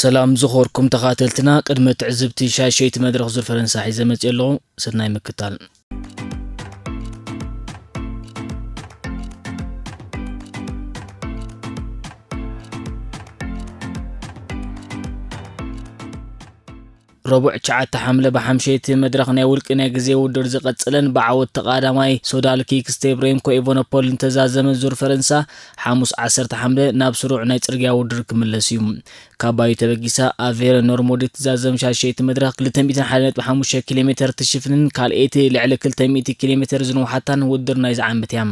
ሰላም ዝኾርኩም ተኻተልትና፣ ቅድሚ ትዕዝብቲ ሻሸይቲ መድረኽ ዙር ፈረንሳ ሒዘ መጽእ ኣለኹ። ሰናይ ምክታል። ረቡዕ ትሽዓተ ሓምለ ብሓምሸይቲ መድረኽ ናይ ውልቂ ናይ ግዜ ውድድር ዝቐጸለን ብዓወት ተቓዳማይ ሶዳል ኪክስቴፕ ሬምኮ ኤቨኖፖል ንተዛዘመ ዙር ፈረንሳ፣ ሓሙስ ዓሰርተ ሓምለ ናብ ስሩዕ ናይ ጽርግያ ውድድር ክምለስ እዩ። ካብ ባዩ ተበጊሳ ኣብ ቬረ ኖርሞዲ ትዛዘም ሻሸይቲ መድረኽ ክልተ ሚእትን ሓደ ነጥቢ ሓሙሽተ ኪሎ ሜተር ትሽፍንን ካልኣይቲ ልዕሊ ክልተ ሚእቲ ኪሎ ሜተር ዝንውሓታን ውድድር ናይዚ ዓመት እያ።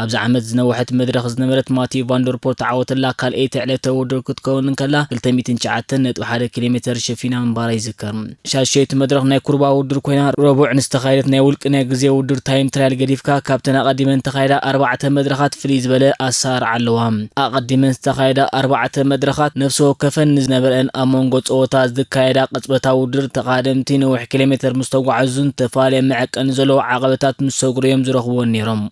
ኣብዚ ዓመት ዝነውሐት መድረኽ ዝነበረት ማቲዩ ቫንደርፖል ተዓወተላ ካልኣይቲ ዕለተ ውድድር ክትከውን እንከላ፣ ክልተ ሚእትን ትሽዓተን ነጥቢ ሓደ ኪሎ ሜተር ሸፊና ምንባራ ይዝከር። ሻሸይቲ መድረኽ ናይ ኩርባ ውድድር ኮይና፣ ረቡዕ ንዝተኻየደት ናይ ውልቂ ናይ ግዜ ውድድር ታይም ትራያል ገዲፍካ፣ ካብተን ኣቐዲመን ዝተኻየዳ ኣርባዕተ መድረኻት ፍልይ ዝበለ ኣሰራርዓ ኣለዋ። ኣቐዲመን ዝተኻየዳ ኣርባዕተ መድረኻት ነፍሲ ወከፈን ንዝነበረን ኣብ መንጎ ጸወታ ዝካየዳ ቅጽበታዊ ውድድር ተቓደምቲ ነዊሕ ኪሎ ሜተር ምስ ተጓዓዙን ዝተፈላለየ መዐቀኒ ዘለዎ ዓቐበታት ምስ ሰግሩ እዮም ዝረኽብወን ነይሮም።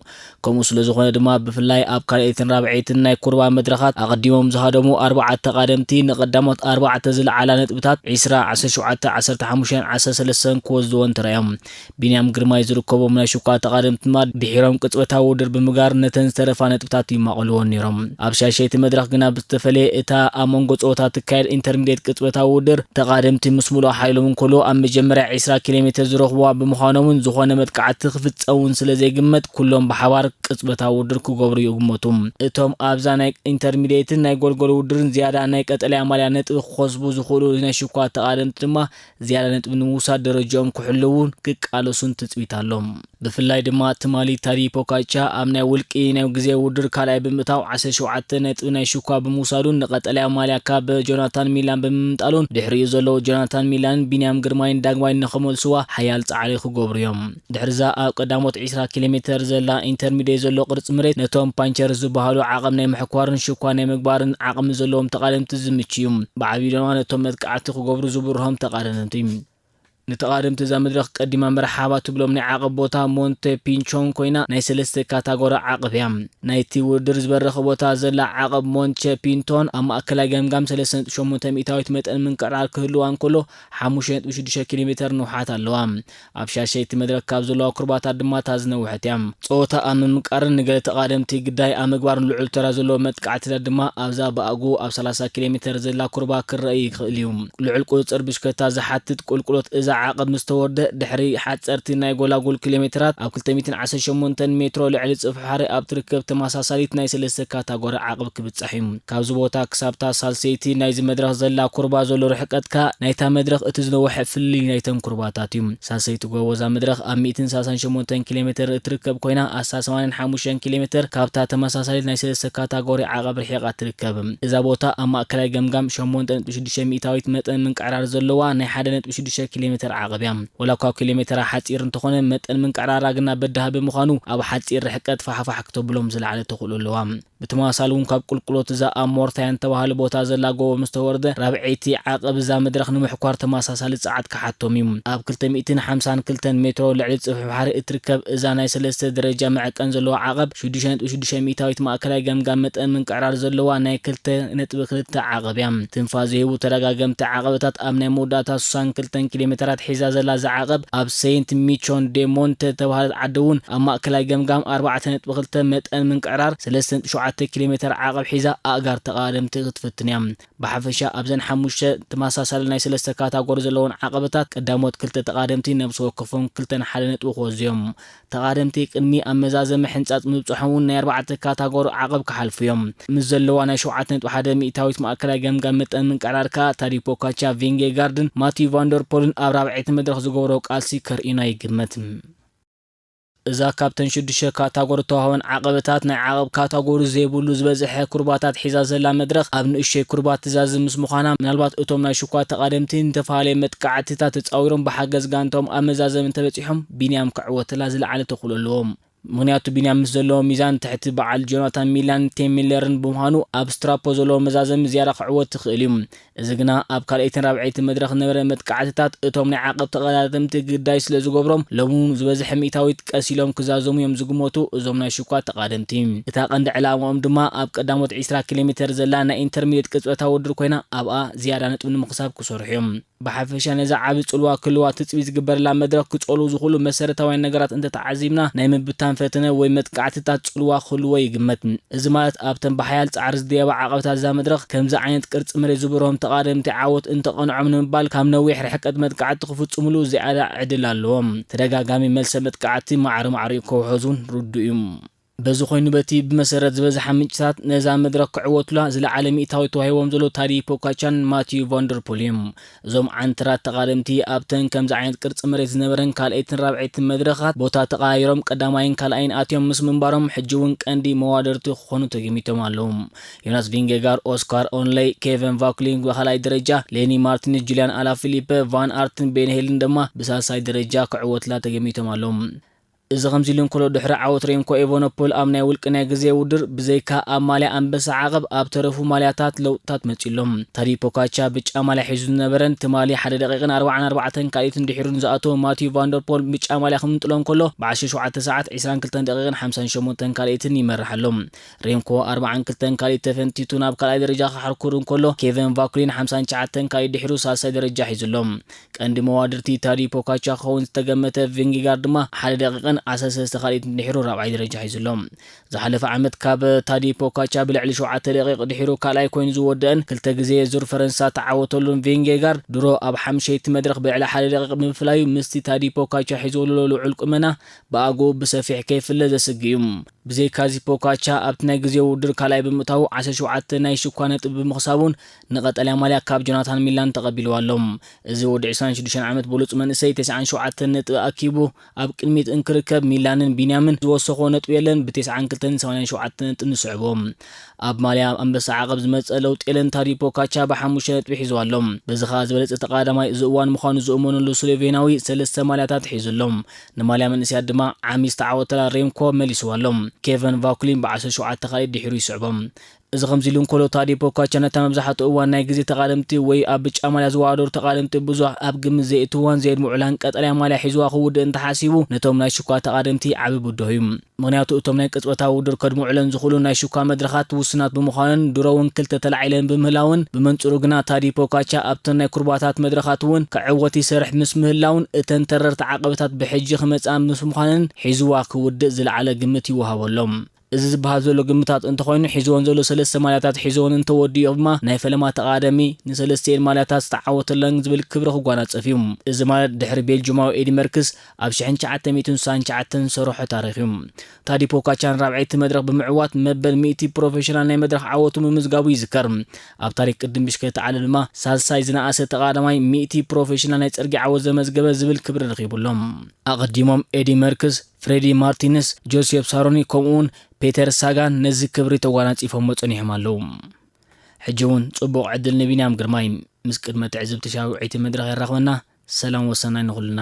ከምኡ ስለ ዝኾነ ድማ፣ ብፍላይ ኣብ ካልኣይትን ራብዐይትን ናይ ኩርባ መድረኻት ኣቐዲሞም ዝሃደሙ ኣርባዕተ ተቓደምቲ ንቐዳሞት ኣርባዕተ ዝለዓላ ነጥብታት፣ ዒስራ፣ ዓሰርተ ሸውዓተ፣ ዓሰርተ ሓሙሽተን ዓሰርተ ሰለስተን ክወስድወን ተራእዮም። ቢንያም ግርማይ ዝርከቦም ናይ ሽኳ ተቓደምቲ ድማ ድሒሮም ቅጽበታዊ ውድድር ብምግባር ነተን ዝተረፋ ነጥብታት ይማቐልወን ነይሮም። ኣብ ሻሸይቲ መድረኽ ግና ብዝተፈለየ፣ እታ ኣብ መንጎ ጸወታ ትካየድ ኢንተርሚድየት ቅጽበታዊ ውድድር፣ ተቓደምቲ ምስ ሙሉእ ሓይሎም እንከሎ ኣብ መጀመርያ ዒስራ ኪሎ ሜተር ዝረኽብዋ ብምዃኖምን ዝኾነ መጥቃዕቲ ክፍጸም እውን ስለ ዘይግመት፣ ኩሎም ብሓባር ቅጽበታዊ ውድድር ክገብሩ ይግመቱ። እቶም ኣብዛ ናይ ኢንተርሚድየትን ናይ ጎልጎል ውድድርን ዝያዳ ናይ ቀጠልያ ማልያ ነጥቢ ክኸስቡ ዝኽእሉ ናይ ሽኳ ተቓደምቲ ድማ፣ ዝያዳ ነጥቢ ንምውሳድ ደረጃኦም ክሕልዉን ክቃለሱን ትጽቢት ኣሎ። ብፍላይ ድማ ትማሊ ታዲ ፖካቻ ኣብ ናይ ውልቂ ናይ ግዜ ውድድር ካልኣይ ብምእታው ዓሰርተ ሸውዓተ ነጥቢ ናይ ሽኳ ብምውሳዱን ንቐጠልያ ማልያ ካብ ጆናታን ሚላን ብምምጣሉን፣ ድሕሪኡ ዘለዉ ጆናታን ሚላንን ቢንያም ግርማይን ዳግማይ ንኸመልስዋ ሓያል ጻዕሪ ክገብሩ እዮም። ድሕሪዛ ኣብ ቀዳሞት ዒስራ ኪሎ ሜተር ዘላ ኢንተርሚድየት ዘሎ ቅርጺ መሬት ነቶም ፓንቸር ዝበሃሉ ዓቐብ ናይ ምሕኳርን ሽኳ ናይ ምግባርን ዓቕሚ ዘለዎም ተቓደምቲ ዝምች እዩ። ብዓብዩ ድማ ነቶም መጥቃዕቲ ክገብሩ ዝብርሆም ተቓደምቲ። ንተቓደምቲ እዛ መድረኽ ቀዲማ መርሓባ ትብሎም ናይ ዓቐብ ቦታ ሞንተ ፒንቾን ኮይና፣ ናይ ሰለስተ ካታጎሪ ዓቐብ እያ። ናይቲ ውድድር ዝበረኸ ቦታ ዘላ ዓቐብ ሞንቸ ፒንቶን ኣብ ማእከላይ ገምጋም ሰለስተ ነጥቢ ሸሞንተ ሚእታዊት መጠን ምንቅዕራር ክህልዋ እንከሎ፣ ሓሙሽተ ነጥቢ ሽዱሽተ ኪሎ ሜተር ንውሓት ኣለዋ። ኣብ ሻሸይቲ መድረኽ ካብ ዘለዋ ኩርባታት ድማ እታ ዝነውሐት እያ። ጸወታ ኣብ ምምቃርን ንገለ ተቓደምቲ ግዳይ ኣብ ምግባርን ልዑል ተራ ዘለዎ መጥቃዕትታት ድማ ኣብዛ ብኣግኡ ኣብ ሰላሳ ኪሎ ሜተር ዘላ ኩርባ ክረአ ይኽእል እዩ። ልዑል ቁጽጽር ብሽክለታ ዝሓትት ቁልቁሎት እዛ ዓቐብ ምስ ተወርደ፣ ድሕሪ ሓጸርቲ ናይ ጎላጉል ኪሎ ሜተራት ኣብ ክልተ ሚእትን ዓሰርተ ሸሞንተን ሜትሮ ልዕሊ ጽፍሒ ባሕሪ ኣብ ትርከብ ተመሳሳሊት ናይ ሰለስተ ካታጎሪ ዓቐብ ክብጻሕ እዩ። ካብዚ ቦታ ክሳብታ ሳልሰይቲ ናይዚ መድረኽ ዘላ ኩርባ ዘሎ ርሕቀት ከኣ ናይታ መድረኽ እቲ ዝነውሐ ፍልልይ ናይተን ኩርባታት እዩ። ሳልሰይቲ ጎቦ እዛ መድረኽ ኣብ ሚእትን ሰላሳን ሸሞንተን ኪሎ ሜተር እትርከብ ኮይና፣ ኣስታት ሰማንያን ሓሙሽተን ኪሎ ሜተር ካብታ ተመሳሳሊት ናይ ሰለስተ ካታጎሪ ዓቐብ ርሒቓ ትርከብ። እዛ ቦታ ኣብ ማእከላይ ገምጋም ሸሞንተ ነጥቢ ሽዱሽተ ሚእታዊት መጠን ምንቅዕራር ዘለዋ ናይ ሓደ ነጥቢ ሽዱሽተ ኪሎ ሜተር ዓቐብ እያ። ወላ እኳ ኪሎ ሜተራ ሓጺር እንተኾነ፣ መጠን ምንቅዕራራ ግና በዳሂ ብምዃኑ፣ ኣብ ሓጺር ርሕቀት ፋሕፋሕ ክተብሎም ዝለዓለ ተኽእሎ ኣለዋ። ብተመሳሳሊ እውን ካብ ቁልቁሎት እዛ ኣብ ሞርታያን ተባህለ ቦታ ዘላ ጎቦ ምስ ተወርደ፣ ራብዐይቲ ዓቐብ እዛ መድረኽ ንምሕኳር ተመሳሳሊ ጸዓት ክሓቶም እዩ። ኣብ ክልተ ሚእትን ሓምሳን ክልተን ሜትሮ ልዕሊ ጽፍሒ ባሕሪ እትርከብ እዛ ናይ ሰለስተ ደረጃ መዐቀን ዘለዋ ዓቐብ፣ ሽዱሽተ ነጥቢ ሽዱሽተ ሚእታዊት ማእከላይ ገምጋም መጠን ምንቅዕራር ዘለዋ ናይ ክልተ ነጥቢ ክልተ ዓቐብ እያ። ትንፋስ ዝህቡ ተደጋገምቲ ዓቐበታት ኣብ ናይ መወዳእታ ስሳን ክልተን ኪሎ ሜተራት ሒዛ ዘላ እዛ ዓቐብ፣ ኣብ ሴንት ሚቾን ዴ ሞንተ ዝተባህለት ዓዲ እውን ኣብ ማእከላይ ገምጋም ኣርባዕተ ነጥቢ ክልተ መጠን ምንቅዕራር ሰለስተ ነጥቢ ሸውዓተ ኪሎ ሜተር ዓቐብ ሒዛ ኣእጋር ተቓደምቲ ክትፍትን እያ። ብሓፈሻ ኣብዘን ሓሙሽተ ተመሳሳሊ ናይ ሰለስተ ካታጎሪ ዘለወን ዓቐበታት ቀዳሞት ክልተ ተቓደምቲ ነብሲ ወከፎም ክልተን ሓደ ነጥቢ ክወስዱ እዮም። ተቓደምቲ ቅድሚ ኣብ መዛዘሚ ሕንጻጽ ምብጽሖም እውን ናይ ኣርባዕተ ካታጎሪ ዓቐብ ክሓልፉ እዮም። ምስ ዘለዋ ናይ ሸውዓተ ነጥቢ ሓደ ሚእታዊት ማእከላይ ገምጋም መጠን ምንቅዕራር ከኣ ታዲ ፖካቻ፣ ቪንጌጋርድን ማቲዩ ቫንደርፖልን ኣብ ራብዐይቲ መድረኽ ዝገብሮ ቃልሲ ከርእዩና ይግመት። እዛ ካብተን ሽዱሽተ ካታጎሪ ተዋህበን ዓቐበታት ናይ ዓቐብ ካታጎሪ ዘይብሉ ዝበዝሐ ኩርባታት ሒዛ ዘላ መድረኽ ኣብ ንእሽተይ ኩርባ ትዛዝም ምስ ምዃና፣ ምናልባት እቶም ናይ ሽኳ ተቓደምቲ ንተፈላለየ መጥቃዕትታት ተጻዊሮም ብሓገዝ ጋንታኦም ኣብ መዛዘሚ እንተበጺሖም ቢንያም ክዕወተላ ዝለዓለ ተኽእሎ ኣለዎም። ምኽንያቱ ቢንያም ምስ ዘለዎ ሚዛን ትሕቲ በዓል ጆናታን ሚላን ቴም ሚለርን ብምዃኑ ኣብ ስትራፖ ዘለዎ መዛዘሚ ዝያዳ ክዕወት ትኽእል እዩ። እዚ ግና ኣብ ካልኣይትን ራብዐይትን መድረኽ ዝነበረ መጥቃዕትታት እቶም ናይ ዓቐብ ተቐዳደምቲ ግዳይ ስለ ዝገብሮም ሎሚ ዝበዝሐ ሚእታዊት ቀስ ኢሎም ክዛዘሙ እዮም ዝግመቱ እዞም ናይ ሽኳ ተቓደምቲ። እታ ቀንዲ ዕላማኦም ድማ ኣብ ቀዳሞት ዒስራ ኪሎ ሜተር ዘላ ናይ ኢንተርሚድየት ቅጽበታዊ ውድድር ኮይና ኣብኣ ዝያዳ ነጥቢ ንምኽሳብ ክሰርሑ እዮም። ብሓፈሻ ነዛ ዓቢ ጽልዋ ክህልዋ ትጽቢት ዝግበረላ መድረኽ ክጸሉ ዝኽእሉ መሰረታውያን ነገራት እንተተዓዚብና ናይ ምብታን ፈተነ ወይ መጥቃዕትታት ጽልዋ ክህልዎ ይግመት። እዚ ማለት ኣብተን ብሓያል ጻዕሪ ዝድየባ ዓቐብታት እዛ መድረኽ ከምዚ ዓይነት ቅርጺ መሬት ዝበርሆም ተቓደምቲ ዓወት እንተቐንዖም ንምባል ካብ ነዊሕ ርሕቀት መጥቃዕቲ ክፍጽምሉ ዝያዳ ዕድል ኣለዎም። ተደጋጋሚ መልሰ መጥቃዕቲ ማዕረ ማዕሪኡ ከውሕዝ እውን ርዱእ እዩ። በዚ ኮይኑ በቲ ብመሰረት ዝበዝሓ ምንጭታት ነዛ መድረኽ ክዕወቱላ ዝለዓለ ሚእታዊ ተዋሂቦም ዘሎ ታዲ ፖካቻን ማቲዩ ቫንደርፖል እዮም። እዞም ዓንትራት ተቓደምቲ ኣብተን ከምዚ ዓይነት ቅርጺ መሬት ዝነበረን ካልኣይትን ራብዐይትን መድረኻት ቦታ ተቐያይሮም ቀዳማይን ካልኣይን ኣትዮም ምስ ምንባሮም ሕጂ እውን ቀንዲ መዋደርቲ ክኾኑ ተገሚቶም ኣለዉ። ዮናስ ቪንጌጋር፣ ኦስካር ኦንለይ፣ ኬቨን ቫኩሊንግ ብኻልኣይ ደረጃ፣ ሌኒ ማርቲንስ፣ ጁልያን ኣላፊሊፐ፣ ቫን ኣርትን ቤን ሄልን ድማ ብሳልሳይ ደረጃ ክዕወትላ ተገሚቶም ኣለዉ። እዚ ከምዚ ኢሉ እንከሎ ድሕሪ ዓወት ሬምኮ ኤቨኖፖል ኣብ ናይ ውልቂ ናይ ግዜ ውድድር ብዘይካ ኣብ ማልያ ኣንበሳ ዓቐብ ኣብ ተረፉ ማልያታት ለውጥታት መጺሎም። ታዲ ፖካቻ ብጫ ማልያ ሒዙ ዝነበረን ትማሊ ሓደ ደቂቕን ኣርባዓን ኣርባዕተን ካልኢትን ድሒሩ ንዝኣተወ ማቲዩ ቫንደርፖል ብጫ ማልያ ክምንጥሎ እንከሎ ብ17 ሰዓት 22 ደቂቕን 58 ካልኢትን ይመርሕ ኣሎ። ሬምኮ ኣርባዓን ክልተን ካልኢት ተፈንቲቱ ናብ ካልኣይ ደረጃ ክሓርኩር እንከሎ ኬቨን ቫኩሊን ሓምሳን ትሽዓተን ካልኢት ድሒሩ ሳልሳይ ደረጃ ሒዙ ኣሎ። ቀንዲ መዋድርቲ ታዲ ፖካቻ ክኸውን ዝተገመተ ቪንጌጋር ድማ ሓደ ደቂቕን ዓሰርተ ሰለስተ ካልኢት ድሒሩ ራብዓይ ደረጃ ሒዙ ኣሎ። ዝሓለፈ ዓመት ካብ ታዲ ፖካቻ ብልዕሊ ሸውዓተ ደቂቕ ድሒሩ ካልኣይ ኮይኑ ዝወደአን ክልተ ግዜ ዙር ፈረንሳ ተዓወተሉን ቪንጌጋር ድሮ ኣብ ሓምሸይቲ መድረኽ ብልዕሊ ሓደ ደቂቕ ብምፍላዩ ምስቲ ታዲ ፖካቻ ሒዝዎ ዘሎ ልዑል ቁመና ብኣግኡ ብሰፊሕ ከይፍለ ዘስግእ እዩ። ብዘይካዚ ፖካቻ ኣብቲ ናይ ግዜ ውድድር ካልኣይ ብምእታዉ ዓሰርተ ሸውዓተ ናይ ሽኳ ነጥቢ ብምኽሳቡን ንቐጠልያ ማልያ ካብ ጆናታን ሚላን ተቐቢልዋ ኣሎ። እዚ ወዲ ዕስራን ሽዱሽተን ዓመት ብሉጽ መንእሰይ ተስዓን ሸውዓተን ነጥቢ ኣኪቡ ኣብ ቅድሚት እንክርከብ ሚላንን ቢንያምን ዝወሰኾ ነጥቢ የለን። ብ92ን ሰማንያን ሸውዓተን ነጥቢ ንስዕቦ። ኣብ ማልያ ኣንበሳ ዓቐብ ዝመጸ ለውጢ የለን። ታዲ ፖካቻ ብሓሙሽተ ነጥቢ ሒዙ ኣሎ። በዚ ኸኣ ዝበለጸ ተቐዳዳማይ እዚ እዋን ምዃኑ ዝእመነሉ ስሎቬናዊ ሰለስተ ማልያታት ሒዙ ኣሎ። ንማልያ መንእሰያት ድማ ዓሚ ዝተዓወተላ ሬምኮ መሊስዋ ኣሎ። ኬቨን ቫኩሊን ብ17 ካልኢት ድሒሩ ይስዕቦ። እዚ ከምዚ ኢሉ እንከሎ ታዲ ፖካቻ ነታ መብዛሕትኡ እዋን ናይ ግዜ ተቓደምቲ ወይ ኣብ ብጫ ማልያ ዝወዳደሩ ተቓደምቲ ብዙሕ ኣብ ግምት ዘየእትዋን ዘየድምዑላን ቀጠልያ ማልያ ሒዝዋ ክውድእ እንተሓሲቡ ነቶም ናይ ሽኳ ተቓደምቲ ዓቢ ብድሆ እዩ። ምኽንያቱ እቶም ናይ ቅጽበታዊ ውድድር ከድምዑለን ዝኽእሉ ናይ ሽኳ መድረኻት ውሱናት ብምዃነን ድሮ እውን ክልተ ተላዒለን ብምህላውን ብመንጽሩ ግና ታዲ ፖካቻ ኣብተን ናይ ኩርባታት መድረኻት እውን ክዕወት ይሰርሕ ምስ ምህላውን እተን ተረርቲ ዓቐበታት ብሕጂ ክመጽኣ ምስ ምዃነን ሒዝዋ ክውድእ ዝለዓለ ግምት ይወሃቦ ኣሎ። እዚ ዝበሃል ዘሎ ግምታት እንተኾይኑ ሒዝወን ዘሎ ሰለስተ ማልያታት ሒዝወን እንተወዲኡ ድማ ናይ ፈለማ ተቓደሚ ንሰለስቲኤን ማልያታት ዝተዓወተለን ዝብል ክብሪ ክጓናጸፍ እዩ። እዚ ማለት ድሕሪ ቤልጁማዊ ኤዲ መርክስ ኣብ ሽሕን ትሽዓተ ሚእትን ስሳን ትሽዓተን ዝሰርሖ ታሪኽ እዩ። ታዲ ፖካቻ ንራብዐይቲ መድረኽ ብምዕዋት መበል ሚእቲ ፕሮፌሽናል ናይ መድረኽ ዓወቱ ምምዝጋቡ ይዝከር። ኣብ ታሪኽ ቅድም ብሽክለታ ዓለም ድማ ሳልሳይ ዝነኣሰ ተቓዳማይ ሚእቲ ፕሮፌሽናል ናይ ጽርግያ ዓወት ዘመዝገበ ዝብል ክብሪ ረኺቡ ኣሎ። ኣቐዲሞም ኤዲ መርክስ፣ ፍሬዲ ማርቲንስ፣ ጆሴፍ ሳሮኒ ከምኡውን ፔተር ሳጋን ነዚ ክብሪ ተጓናጺፎሞ ጸኒሖም ኣለዉ። ሕጂ እውን ጽቡቕ ዕድል ንቢንያም ግርማይ። ምስ ቅድመ ትዕዝብቲ ሻውዐይቲ መድረኽ የራኽበና። ሰላም ወሰናይ ንኹልና።